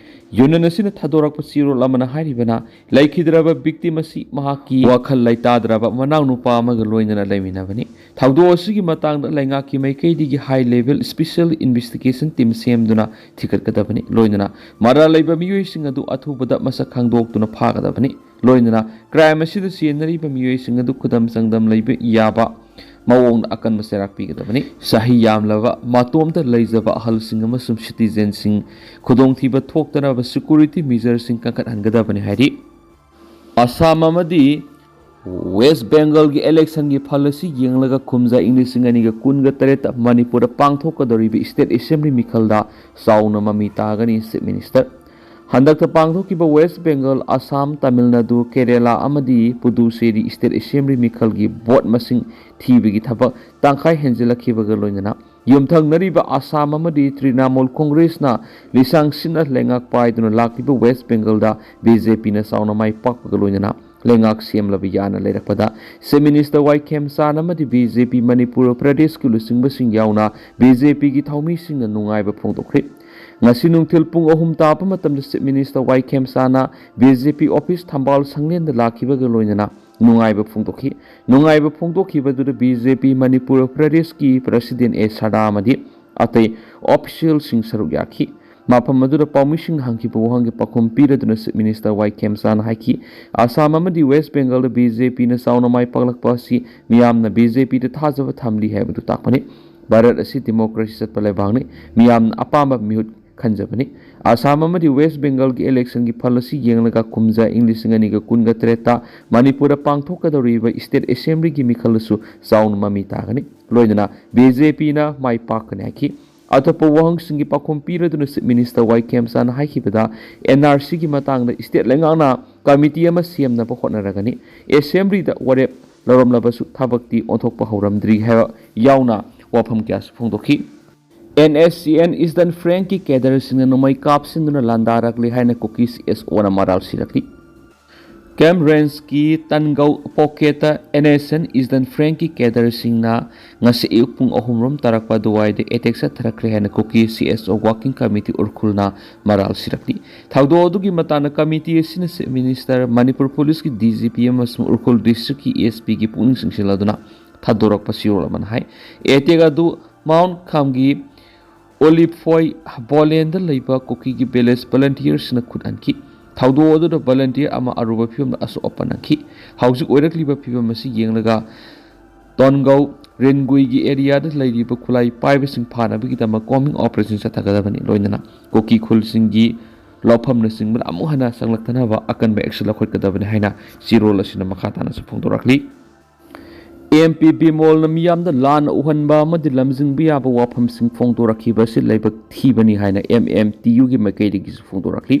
ꯌꯨꯅꯤꯌꯟ ꯑꯁꯤꯅ ꯊꯥꯗꯣꯔꯛꯄ ꯆꯦꯔꯣꯜ ꯑꯃꯅ ꯍꯥꯏꯔꯤꯕꯅ, ꯂꯩꯈꯤꯗ꯭ꯔꯕ ꯕꯤꯛꯇꯤꯝ ꯑꯁꯤ ꯃꯍꯥꯛꯀꯤ ꯋꯥꯈꯜ ꯂꯩꯇꯥꯗ꯭ꯔꯕ ꯃꯅꯥꯎꯅꯨꯄꯥ ꯑꯃꯒ ꯂꯣꯏꯅꯅ ꯂꯩꯃꯤꯟꯅꯕꯅꯤ꯫ ꯊꯧꯗꯣꯛ ꯑꯁꯤꯒꯤ ꯃꯇꯥꯡꯗ ꯂꯩꯉꯥꯛꯀꯤ ꯃꯥꯏꯀꯩꯗꯒꯤ ꯍꯥꯏ ꯂꯦꯚꯦꯜ ꯁ꯭ꯄꯦꯁꯤꯌꯦꯜ ꯏꯟꯚꯦꯁꯇꯤꯒꯦꯁꯟ ꯇꯤꯝ ꯁꯦꯝꯗꯨꯅ ꯊꯤꯒꯠꯀꯗꯕꯅꯤ꯫ ꯂꯣꯏꯅꯅ ꯃꯔꯥꯜ ꯂꯩꯕ ꯃꯤꯑꯣꯏꯁꯤꯡ ꯑꯗꯨ ꯑꯊꯨꯕꯗ ꯃꯁꯛ ꯈꯪꯗꯣꯛꯇꯨꯅ ꯐꯥꯒꯗꯕꯅꯤ꯫ ꯂꯣꯏꯅꯅ ꯀ꯭ꯔꯥꯏꯝ ꯑꯁꯤꯗ ꯆꯦꯟꯅꯔꯤꯕ ꯃꯤꯑꯣꯏꯁꯤꯡ ꯑꯗꯨ ꯈꯨꯗꯝ ꯆꯥꯡꯗꯝ ꯂꯩꯕ ꯌꯥꯕ ꯃꯑꯣꯡꯗ ꯑꯀꯟꯕ ꯆꯩꯔꯥꯛ ꯄꯤꯒꯗꯕꯅꯤ꯫ ꯆꯍꯤ ꯌꯥꯝꯂꯕ, ꯃꯇꯣꯝꯇ ꯂꯩꯖꯕ ꯑꯍꯜꯁꯤꯡ ꯑꯃꯁꯨꯡ ꯁꯤꯇꯤꯖꯦꯟꯁꯤꯡ ꯈꯨꯗꯣꯡꯊꯤꯕ ꯊꯣꯛꯇꯅꯕ ꯁꯦꯀ꯭ꯌꯨꯔꯤꯇꯤ ꯃꯤꯖꯔꯁꯤꯡ ꯀꯟꯈꯠꯍꯟꯒꯗꯕꯅꯤ ꯍꯥꯏꯔꯤ꯫ ꯑꯁꯥꯝ ꯑꯃꯗꯤ ꯋꯦꯁ ꯕꯦꯡꯒꯜꯒꯤ ꯏꯂꯦꯛꯁꯟꯒꯤ ꯐꯜ ꯑꯁꯤ ꯌꯦꯡꯂꯒ ꯀꯨꯝꯖꯥ ꯏꯪ ꯂꯤꯁꯤꯡ ꯑꯅꯤꯒ ꯀꯨꯟꯒ ꯇꯔꯦꯠꯇ ꯃꯅꯤꯄꯨꯔꯗ ꯄꯥꯡꯊꯣꯛꯀꯗꯧꯔꯤꯕ ꯁ꯭ꯇꯦꯠ ꯑꯦꯁꯦꯝꯕ꯭ꯂꯤ ꯃꯤꯈꯜꯗ ꯆꯥꯎꯅ ꯃꯃꯤ ꯇꯥꯒꯅꯤ, ꯆꯤꯐ ꯃꯤꯅꯤꯁꯇꯔ꯫ ꯍꯟꯗꯛꯇ ꯄꯥꯡꯊꯣꯛꯈꯤꯕ ꯋꯦꯁ ꯕꯦꯡꯒꯜ, ꯑꯁꯥꯝ, ꯇꯥꯃꯤꯜ ꯅꯥꯗꯨ, ꯀꯦꯔꯦꯂꯥ ꯑꯃꯗꯤ ꯄꯨꯗꯨꯆꯦꯔꯤ ꯁ꯭ꯇꯦꯠ ꯑꯦꯁꯦꯝꯕ꯭ꯂꯤ ꯃꯤꯈꯜꯒꯤ ꯚꯣꯠ ꯃꯁꯤꯡ ꯊꯤꯕꯒꯤ ꯊꯕꯛ ꯇꯪꯈꯥꯏ ꯍꯦꯟꯖꯤꯜꯂꯛꯈꯤꯕꯒ ꯂꯣꯏꯅꯅ ꯌꯨꯝꯊꯪꯅꯔꯤꯕ ꯑꯁꯥꯝ ꯑꯃꯗꯤ ꯇ꯭ꯔꯤꯅꯥꯃꯨꯜ ꯀꯣꯡꯒ꯭ꯔꯦꯁꯅ ꯂꯤꯁꯥꯡ ꯁꯤꯠꯅ ꯂꯩꯉꯥꯛ ꯄꯥꯏꯗꯨꯅ ꯂꯥꯛꯂꯤꯕ ꯋꯦꯁ ꯕꯦꯡꯒꯜꯗ ꯕꯤ ꯖꯦ ꯄꯤꯅ ꯆꯥꯎꯅ ꯃꯥꯏ ꯄꯥꯛꯄꯒ ꯂꯣꯏꯅꯅ ꯂꯩꯉꯥꯛ ꯁꯦꯝꯂꯕ ꯌꯥꯅ ꯂꯩꯔꯛꯄꯗ, ꯆꯤꯐ ꯃꯤꯅꯤꯁꯇꯔ ꯋꯥꯏ ꯈꯦꯝꯆꯥꯟ ꯑꯃꯗꯤ ꯕꯤ ꯖꯦ ꯄꯤ ꯃꯅꯤꯄꯨꯔ ꯄ꯭ꯔꯗꯦꯁꯀꯤ ꯂꯨꯆꯤꯡꯕꯁꯤꯡ ꯌꯥꯎꯅ ꯕꯤ ꯖꯦ ꯄꯤꯒꯤ ꯊꯧꯃꯤꯁꯤꯡꯅ ꯅꯨꯡꯉꯥꯏꯕ ꯐꯣꯡꯗꯣꯛꯈ꯭ꯔꯤ꯫ ꯉꯁꯤ ꯅꯨꯡꯊꯤꯜ ꯄꯨꯡ ꯑꯍꯨꯝ ꯇꯥꯕ ꯃꯇꯝꯗ chief minister Y ꯈꯦꯝꯆꯥꯟꯅ B J P office ꯊꯝꯕꯥꯜ ꯁꯪꯂꯦꯟꯗ ꯂꯥꯛꯈꯤꯕꯒ ꯂꯣꯏꯅꯅ ꯅꯨꯡꯉꯥꯏꯕ ꯐꯣꯡꯗꯣꯛꯈꯤ꯫ ꯅꯨꯡꯉꯥꯏꯕ ꯐꯣꯡꯗꯣꯛꯈꯤꯕꯗꯨꯗ ꯕꯤ ꯖꯦ ꯄꯤ ꯃꯅꯤꯄꯨꯔ ꯄ꯭ꯔꯗꯦꯁꯀꯤ ꯄ꯭ꯔꯁꯤꯗꯦꯟ ꯑꯦ ꯁꯥꯗꯥ ꯑꯃꯗꯤ ꯑꯇꯩ ꯑꯣꯐꯤꯁꯤꯌꯦꯜꯁꯤꯡ ꯁꯔꯨꯛ ꯌꯥꯈꯤ꯫ ꯃꯐꯝ ꯑꯗꯨꯗ ꯄꯥꯎꯃꯤꯁꯤꯡꯅ ꯍꯪꯈꯤꯕ ꯋꯥꯍꯪꯒꯤ ꯄꯥꯎꯈꯨꯝ ꯄꯤꯔꯗꯨꯅ ꯆꯤꯐ ꯃꯤꯅꯤꯁꯇꯔ ꯋꯥꯏ ꯈꯦꯝꯆꯥꯟꯅ ꯍꯥꯏꯈꯤ, ꯑꯁꯥꯝ ꯑꯃꯗꯤ ꯋꯦꯁ ꯕꯦꯡꯒꯜꯗ ꯕꯤ ꯖꯦ ꯄꯤꯅ ꯆꯥꯎꯅ ꯃꯥꯏ ꯄꯥꯛꯂꯛꯄ ꯑꯁꯤ ꯃꯤꯌꯥꯝꯅ ꯕꯤ ꯖꯦ ꯄꯤꯗ ꯊꯥꯖꯕ ꯊꯝꯂꯤ ꯍꯥꯏꯕꯗꯨ ꯇꯥꯛꯄꯅꯤ꯫ ꯚꯥꯔꯠ ꯑꯁꯤ ꯗꯦꯃꯣꯀ꯭ꯔꯦꯁꯤ ꯆꯠꯄ ꯂꯩꯕꯥꯛꯅꯤ꯫ ꯃꯤꯌꯥꯝꯅ ꯑꯄꯥꯝꯕ ꯃꯤꯍꯨꯠ ꯈꯟꯖꯕꯅꯤ꯫ ꯑꯁꯥꯝ ꯑꯃꯗꯤ ꯋꯦꯁ ꯕꯦꯡꯒꯜꯒꯤ ꯏꯂꯦꯛꯁꯟꯒꯤ ꯐꯜ ꯑꯁꯤ ꯌꯦꯡꯂꯒ ꯀꯨꯝꯖꯥ ꯏꯪ ꯂꯤꯁꯤꯡ ꯑꯅꯤꯒ ꯀꯨꯟꯒ ꯇꯔꯦꯠꯇ ꯃꯅꯤꯄꯨꯔꯗ ꯄꯥꯡꯊꯣꯛꯀꯗꯧꯔꯤꯕ ꯁ꯭ꯇꯦꯠ ꯑꯦꯁꯦꯝꯕ꯭ꯂꯤꯒꯤ ꯃꯤꯈꯜꯗꯁꯨ ꯆꯥꯎꯅ ꯃꯃꯤ ꯇꯥꯒꯅꯤ꯫ ꯂꯣꯏꯅꯅ ꯕꯤ ꯖꯦ ꯄꯤꯅ ꯃꯥꯏ ꯄꯥꯛꯀꯅꯤ ꯍꯥꯏꯈꯤ꯫ ꯑꯇꯣꯞꯄ ꯋꯥꯍꯪꯁꯤꯡꯒꯤ ꯄꯥꯎꯈꯨꯝ ꯄꯤꯔꯗꯨꯅ ꯆꯤꯐ ꯃꯤꯅꯤꯁꯇꯔ ꯋꯥꯏ ꯈꯦꯝꯆꯥꯟꯅ ꯍꯥꯏꯈꯤꯕꯗ, ꯑꯦꯟ ꯑꯥꯔ ꯁꯤꯒꯤ ꯃꯇꯥꯡꯗ ꯁ꯭ꯇꯦꯠ ꯂꯩꯉꯥꯛꯅ ꯀꯃꯤꯇꯤ ꯑꯃ ꯁꯦꯝꯅꯕ ꯍꯣꯠꯅꯔꯒꯅꯤ꯫ ꯑꯦꯁꯦꯝꯕ꯭ꯂꯤꯗ ꯋꯥꯔꯦꯞ ꯂꯧꯔꯝꯂꯕꯁꯨ ꯊꯕꯛꯇꯤ ꯑꯣꯟꯊꯣꯛꯄ ꯍꯧꯔꯝꯗ꯭ꯔꯤ ꯍꯥꯏꯕ ꯌꯥꯎꯅ ꯋꯥꯐꯝ ꯀꯌꯥꯁꯨ ꯐꯣꯡꯗꯣꯛꯈꯤ꯫ And S C and eastern ꯐ꯭ꯂꯦꯡꯀꯤ ꯀꯦꯗꯔꯁꯤꯡꯅ ꯅꯣꯡꯃꯩ ꯀꯥꯞꯁꯤꯟꯗꯨꯅ ꯂꯥꯟꯗꯥꯔꯛꯂꯤ ꯍꯥꯏꯅ ꯀꯨꯀꯤ ꯁꯤ ꯑꯦꯁ ꯑꯣꯅ ꯃꯔꯥꯜ ꯁꯤꯔꯛꯂꯤ꯫ ꯀꯦꯝꯞ ꯔꯦꯟꯖꯀꯤ ꯇꯟꯒꯧ ꯄꯣꯀꯦꯠꯇ ꯑꯦꯟ ꯑꯦꯁ ꯑꯦꯟ ꯏꯁꯇꯔꯟ ꯐ꯭ꯂꯦꯡꯀꯤ ꯀꯦꯗꯔꯁꯤꯡꯅ ꯉꯁꯤ ꯑꯌꯨꯛ ꯄꯨꯡ ꯑꯍꯨꯝ ꯔꯣꯝ ꯇꯥꯔꯛꯄ ꯑꯗꯨꯋꯥꯏꯗ ꯑꯦꯇꯦꯛ ꯆꯠꯊꯔꯛꯈ꯭ꯔꯦ ꯍꯥꯏꯅ ꯀꯨꯀꯤ C S O working committee ꯎꯔꯈꯨꯜꯅ ꯃꯔꯥꯜ ꯁꯤꯔꯛꯂꯤ꯫ ꯊꯧꯗꯣꯛ ꯑꯗꯨꯒꯤ ꯃꯇꯥꯡꯗ ꯀꯃꯤꯇꯤ ꯑꯁꯤꯅ ꯆꯤꯐ ꯃꯤꯅꯤꯁꯇꯔ, ꯃꯅꯤꯄꯨꯔ ꯄꯨꯂꯤꯁꯀꯤ ꯗꯤ ꯖꯤ ꯄꯤ ꯑꯃꯁꯨꯡ ꯎꯔꯈꯨꯜ ꯗꯤꯁꯇ꯭ꯔꯤꯛꯀꯤ ꯑꯦꯁ ꯄꯤꯒꯤ ꯄꯨꯛꯅꯤꯡ ꯆꯤꯡꯁꯤꯜꯂꯗꯨꯅ ꯊꯥꯗꯣꯔꯛꯄ ꯆꯦꯔꯣꯜ ꯑꯃꯅ ꯍꯥꯏ꯫ ꯑꯦꯇꯦꯛ ꯑꯗꯨ ꯃꯥꯎꯟ ꯈꯥꯝꯒꯤ ꯑꯣꯂꯤꯐꯣꯏ ꯕꯣꯂꯦꯟꯗ ꯂꯩꯕ ꯀꯨꯀꯤꯒꯤ ꯚꯤꯂꯦꯖ ꯚꯣꯂꯟꯇꯤꯌꯔꯁꯤꯡꯅ ꯈꯨꯠ ꯍꯟꯈꯤ꯫ ꯊꯧꯗꯣꯛ ꯑꯗꯨꯗ ꯚꯣꯂꯟꯇꯤꯌꯔ ꯑꯃ ꯑꯔꯨꯕ ꯐꯤꯕꯝꯗ ꯑꯁꯣꯛ ꯑꯄꯟ ꯅꯪꯈꯤ꯫ ꯍꯧꯖꯤꯛ ꯑꯣꯏꯔꯛꯂꯤꯕ ꯐꯤꯕꯝ ꯑꯁꯤ ꯌꯦꯡꯂꯒ ꯇꯣꯟꯒꯧ ꯔꯦꯟꯒꯨꯏꯒꯤ ꯑꯦꯔꯤꯌꯥꯗ ꯂꯩꯔꯤꯕ ꯈꯨꯠꯂꯥꯏ ꯄꯥꯏꯕꯁꯤꯡ ꯐꯥꯅꯕꯒꯤꯗꯃꯛ ꯀꯣꯝꯕꯤꯡ ꯑꯣꯄꯔꯦꯁꯟ ꯆꯠꯊꯒꯗꯕꯅꯤ꯫ ꯂꯣꯏꯅꯅ ꯀꯨꯀꯤ ꯈꯨꯜꯁꯤꯡꯒꯤ ꯂꯧꯐꯝꯅꯆꯤꯡꯕꯗ ꯑꯃꯨꯛ ꯍꯟꯅ ꯆꯪꯂꯛꯇꯅꯕ ꯑꯀꯟꯕ ꯑꯦꯛꯁꯟ ꯂꯧꯈꯠꯀꯗꯕꯅꯤ ꯍꯥꯏꯅ ꯆꯦꯔꯣꯜ ꯑꯁꯤꯅ ꯃꯈꯥ ꯇꯥꯅꯁꯨ ꯐꯣꯡꯗꯣꯔꯛꯂꯤ꯫ ꯑꯦꯝ ꯄꯤ ꯕꯤꯃꯣꯜꯅ ꯃꯤꯌꯥꯝꯗ ꯂꯥꯟꯅ ꯎꯍꯟꯕ ꯑꯃꯗꯤ ꯂꯝꯖꯤꯡꯕ ꯌꯥꯕ ꯋꯥꯐꯝꯁꯤꯡ ꯐꯣꯡꯗꯣꯔꯛꯈꯤꯕ ꯑꯁꯤ ꯂꯥꯏꯕꯛ ꯊꯤꯕꯅꯤ ꯍꯥꯏꯅ ꯑꯦꯝ ꯑꯦꯝ ꯇꯤ ꯌꯨꯒꯤ ꯃꯥꯏꯀꯩꯗꯒꯤꯁꯨ ꯐꯣꯡꯗꯣꯔꯛꯂꯤ꯫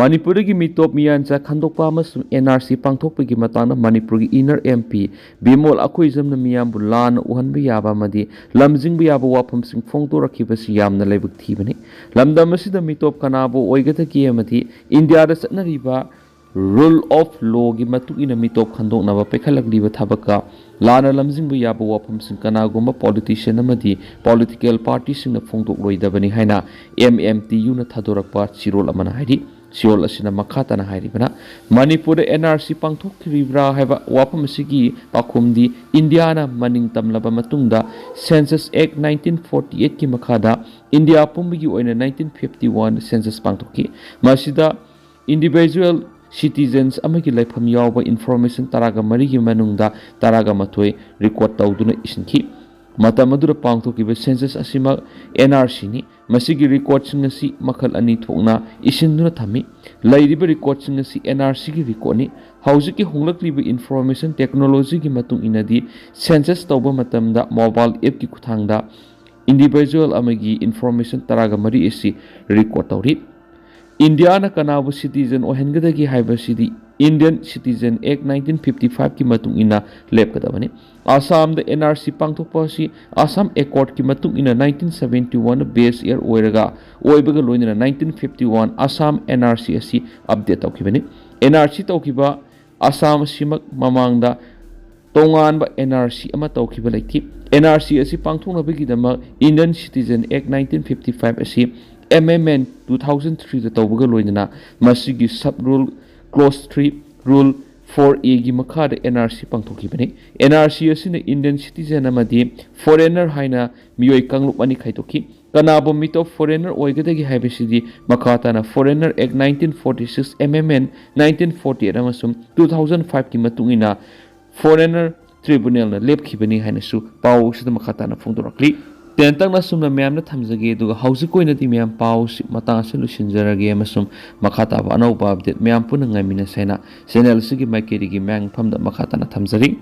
ꯃꯅꯤꯄꯨꯔꯗꯒꯤ ꯃꯤꯇꯣꯞ ꯃꯤꯌꯥꯟꯆꯥ ꯈꯟꯗꯣꯛꯄ ꯑꯃꯁꯨꯡ ꯑꯦꯟ ꯑꯥꯔ ꯁꯤ ꯄꯥꯡꯊꯣꯛꯄꯒꯤ ꯃꯇꯥꯡꯗ ꯃꯅꯤꯄꯨꯔꯒꯤ ꯏꯟꯅꯔ ꯑꯦꯝ ꯄꯤ ꯕꯤꯃꯣꯜ ꯑꯩꯈꯣꯏꯖꯝꯅ ꯃꯤꯌꯥꯝꯕꯨ ꯂꯥꯟꯅ ꯎꯍꯟꯕ ꯌꯥꯕ ꯑꯃꯗꯤ ꯂꯝꯖꯤꯡꯕ ꯌꯥꯕ ꯋꯥꯐꯝꯁꯤꯡ ꯐꯣꯡꯗꯣꯔꯛꯈꯤꯕꯁꯤ ꯌꯥꯝꯅ ꯂꯥꯏꯕꯛ ꯊꯤꯕꯅꯤ꯫ ꯂꯝꯗꯝ ꯑꯁꯤꯗ ꯃꯤꯇꯣꯞ ꯀꯅꯥꯕꯨ ꯑꯣꯏꯒꯗꯒꯦ ꯑꯃꯗꯤ ꯏꯟꯗꯤꯌꯥꯗ ꯆꯠꯅꯔꯤꯕ ꯔꯨꯜ ꯑꯣꯐ ꯂꯣꯒꯤ ꯃꯇꯨꯡ ꯏꯟꯅ ꯃꯤꯇꯣꯞ ꯈꯟꯗꯣꯛꯅꯕ ꯄꯥꯏꯈꯠꯂꯛꯂꯤꯕ ꯊꯕꯛꯀ ꯂꯥꯟꯅ ꯂꯝꯖꯤꯡꯕ ꯌꯥꯕ ꯋꯥꯐꯝꯁꯤꯡ ꯀꯅꯥꯒꯨꯝꯕ ꯄꯣꯂꯤꯇꯤꯁꯤꯌꯟ ꯑꯃꯗꯤ ꯄꯣꯂꯤꯇꯤꯀꯦꯜ ꯄꯥꯔꯇꯤꯁꯤꯡꯅ ꯐꯣꯡꯗꯣꯛꯂꯣꯏꯗꯕꯅꯤ ꯍꯥꯏꯅ ꯑꯦꯝ ꯑꯦꯝ ꯇꯤ ꯌꯨꯅ ꯊꯥꯗꯣꯔꯛꯄ ꯆꯦꯔꯣꯜ ꯑꯃꯅ ꯍꯥꯏꯔꯤ꯫ ꯆꯦꯔꯣꯜ ꯑꯁꯤꯅ ꯃꯈꯥ ꯇꯥꯅ ꯍꯥꯏꯔꯤꯕꯅ, ꯃꯅꯤꯄꯨꯔꯗ ꯑꯦꯟ ꯑꯥꯔ ꯁꯤ ꯄꯥꯡꯊꯣꯛꯈꯤꯕ꯭ꯔꯥ ꯍꯥꯏꯕ ꯋꯥꯐꯝ ꯑꯁꯤꯒꯤ ꯄꯥꯎꯈꯨꯝꯗꯤ ꯏꯟꯗꯤꯌꯥꯅ ꯃꯅꯤꯡ ꯇꯝꯂꯕ ꯃꯇꯨꯡꯗ ꯁꯦꯟꯁꯁ ꯑꯦꯛ ꯅꯥꯏꯟꯇꯤꯟ ꯐꯣꯔꯇꯤ ꯑꯩꯠꯀꯤ ꯃꯈꯥꯗ ꯏꯟꯗꯤꯌꯥ ꯄꯨꯝꯕꯒꯤ ꯑꯣꯏꯅ ꯅꯥꯏꯟꯇꯤꯟ ꯐꯤꯐꯇꯤ ꯋꯥꯟ ꯁꯦꯟꯁꯁ ꯄꯥꯡꯊꯣꯛꯈꯤ꯫ ꯃꯁꯤꯗ ꯏꯟꯗꯤꯚꯤꯖꯨꯋꯦꯜ ꯁꯤꯇꯤꯖꯟꯁ ꯑꯃꯒꯤ ꯂꯩꯐꯝ ꯌꯥꯎꯕ ꯏꯟꯐꯣꯔꯃꯦꯁꯟ ꯇꯔꯥꯒ ꯃꯔꯤꯒꯤ ꯃꯅꯨꯡꯗ ꯇꯔꯥꯒ ꯃꯥꯊꯣꯏ ꯔꯦꯀꯣꯔꯗ ꯇꯧꯗꯨꯅ ꯏꯁꯤꯟꯈꯤ꯫ ꯃꯇꯝ ꯑꯗꯨꯗ ꯄꯥꯡꯊꯣꯛꯈꯤꯕ ꯁꯦꯟꯁꯁ ꯑꯁꯤꯃꯛ ꯑꯦꯟ ꯑꯥꯔ ꯁꯤꯅꯤ꯫ ꯃꯁꯤꯒꯤ ꯔꯦꯀꯣꯔꯗꯁꯤꯡ ꯑꯁꯤ ꯃꯈꯜ ꯑꯅꯤ ꯊꯣꯛꯅ ꯏꯁꯤꯟꯗꯨꯅ ꯊꯝꯃꯤ꯫ ꯂꯩꯔꯤꯕ ꯔꯦꯀꯣꯔꯗꯁꯤꯡ ꯑꯁꯤ ꯑꯦꯟ ꯑꯥꯔ ꯁꯤꯒꯤ ꯔꯦꯀꯣꯔꯗꯅꯤ꯫ ꯍꯧꯖꯤꯛꯀꯤ ꯍꯣꯡꯂꯛꯂꯤꯕ ꯏꯟꯐꯣꯔꯃꯦꯁꯟ ꯇꯦꯛꯅꯣꯂꯣꯖꯤꯒꯤ ꯃꯇꯨꯡ ꯏꯟꯅꯗꯤ ꯁꯦꯟꯁꯁ ꯇꯧꯕ ꯃꯇꯝꯗ ꯃꯣꯕꯥꯏꯜ ꯑꯦꯞꯀꯤ ꯈꯨꯠꯊꯥꯡꯗ ꯏꯟꯗꯤꯚꯤꯖꯨꯋꯦꯜ ꯑꯃꯒꯤ ꯏꯟꯐꯣꯔꯃꯦꯁꯟ ꯇꯔꯥꯒ ꯃꯔꯤ ꯑꯁꯤ ꯔꯦꯀꯣꯔꯗ ꯇꯧꯔꯤ꯫ ꯏꯟꯗꯤꯌꯥꯅ ꯀꯅꯥꯕꯨ ꯁꯤꯇꯤꯖꯟ ꯑꯣꯏꯍꯟꯒꯗꯒꯦ ꯍꯥꯏꯕꯁꯤꯗꯤ ꯏꯟꯗꯤꯌꯟ ꯁꯤꯇꯤꯖꯟ ꯑꯦꯛ ꯅꯥꯏꯟꯇꯤꯟ ꯐꯤꯐꯇꯤ ꯐꯥꯏꯚꯀꯤ ꯃꯇꯨꯡ ꯏꯟꯅ ꯂꯦꯞꯀꯗꯕꯅꯤ꯫ ꯑꯁꯥꯝꯗ ꯑꯦꯟ ꯑꯥꯔ ꯁꯤ ꯄꯥꯡꯊꯣꯛꯄ ꯑꯁꯤ ꯑꯁꯥꯝ ꯑꯦꯀꯣꯔꯗꯀꯤ ꯃꯇꯨꯡ ꯏꯟꯅ ꯅꯥꯏꯟꯇꯤꯟ ꯁꯕꯦꯟꯇꯤ ꯋꯥꯟꯗ ꯕꯦꯁ ꯏꯌꯔ ꯑꯣꯏꯔꯒ, ꯑꯣꯏꯕꯒ ꯂꯣꯏꯅꯅ nineteen fifty one Assam N R C ꯑꯁꯤ ꯑꯞꯗꯦꯠ ꯇꯧꯈꯤꯕꯅꯤ꯫ ꯑꯦꯟ ꯑꯥꯔ ꯁꯤ ꯇꯧꯈꯤꯕ ꯑꯁꯥꯝ ꯑꯁꯤꯃꯛ ꯃꯃꯥꯡꯗ ꯇꯣꯉꯥꯟꯕ ꯑꯦꯟ ꯑꯥꯔ ꯁꯤ ꯑꯃ ꯇꯧꯈꯤꯕ ꯂꯩꯈꯤ꯫ ꯑꯦꯟ ꯑꯥꯔ ꯁꯤ ꯑꯁꯤ ꯄꯥꯡꯊꯣꯛꯅꯕꯒꯤꯗꯃꯛ ꯏꯟꯗꯤꯌꯟ ꯁꯤꯇꯤꯖꯟ ꯑꯦꯛ ꯅꯥꯏꯟꯇꯤꯟ ꯐꯤꯐꯇꯤ ꯐꯥꯏꯚ ꯑꯁꯤ ꯑꯦꯃꯦꯟꯃꯦꯟ ꯇꯨ ꯊꯥꯎꯖꯟ ꯊ꯭ꯔꯤꯗ ꯇꯧꯕꯒ ꯂꯣꯏꯅꯅ ꯃꯁꯤꯒꯤ sub rule close three, rule four ꯑꯦꯒꯤ ꯃꯈꯥꯗ ꯑꯦꯟ ꯑꯥꯔ ꯁꯤ ꯄꯥꯡꯊꯣꯛꯈꯤꯕꯅꯤ꯫ ꯑꯦꯟ ꯑꯥꯔ ꯁꯤ ꯑꯁꯤꯅ ꯏꯟꯗꯤꯌꯟ ꯁꯤꯇꯤꯖꯦꯟ ꯑꯃꯗꯤ ꯐꯣꯔꯦꯟꯅꯔ ꯍꯥꯏꯅ ꯃꯤꯑꯣꯏ ꯀꯥꯡꯂꯨꯞ ꯑꯅꯤ ꯈꯥꯏꯗꯣꯛꯈꯤ꯫ ꯀꯅꯥꯒꯨꯝꯕ ꯃꯤꯇꯣꯞ ꯐꯣꯔꯦꯟꯅꯔ ꯑꯣꯏꯒꯗꯒꯦ ꯍꯥꯏꯕꯁꯤꯗꯤ ꯃꯈꯥ ꯇꯥꯅ Foreigner Act nineteen forty six amendment, nineteen forty eight ꯑꯃꯁꯨꯡ two thousand five ꯀꯤ ꯃꯇꯨꯡ ꯏꯟꯅ ꯐꯣꯔꯦꯟꯅꯔ ꯇ꯭ꯔꯤꯕꯨꯅꯦꯜꯅ ꯂꯦꯞꯈꯤꯕꯅꯤ ꯍꯥꯏꯅꯁꯨ ꯄꯥꯎ ꯑꯁꯤꯗ ꯃꯈꯥ ꯇꯥꯅ ꯐꯣꯡꯗꯣꯔꯛꯂꯤ꯫ ꯇꯦꯟꯇꯛꯅ ꯑꯁꯨꯝꯅ ꯃꯌꯥꯝꯗ ꯊꯝꯖꯒꯦ, ꯑꯗꯨꯒ ꯍꯧꯖꯤꯛꯀꯤ ꯑꯣꯏꯅꯗꯤ ꯃꯌꯥꯝ ꯄꯥꯎ ꯑꯁꯤ ꯃꯇꯥꯡ ꯑꯁꯤ ꯂꯣꯏꯁꯤꯟꯖꯔꯒꯦ ꯑꯃꯁꯨꯡ ꯃꯈꯥ ꯇꯥꯕ ꯑꯅꯧꯕ ꯑꯞꯗꯦꯠ ꯃꯌꯥꯝ ꯄꯨꯟꯅ ꯉꯥꯏꯃꯤꯟꯅꯁꯦ ꯍꯥꯏꯅ ꯆꯦꯅꯦꯜ ꯑꯁꯤꯒꯤ ꯃꯥꯏꯀꯩꯗꯒꯤ ꯃꯌꯥꯝ ꯃꯐꯝꯗ ꯃꯈꯥ ꯇꯥꯅ ꯊꯝꯖꯔꯤ꯫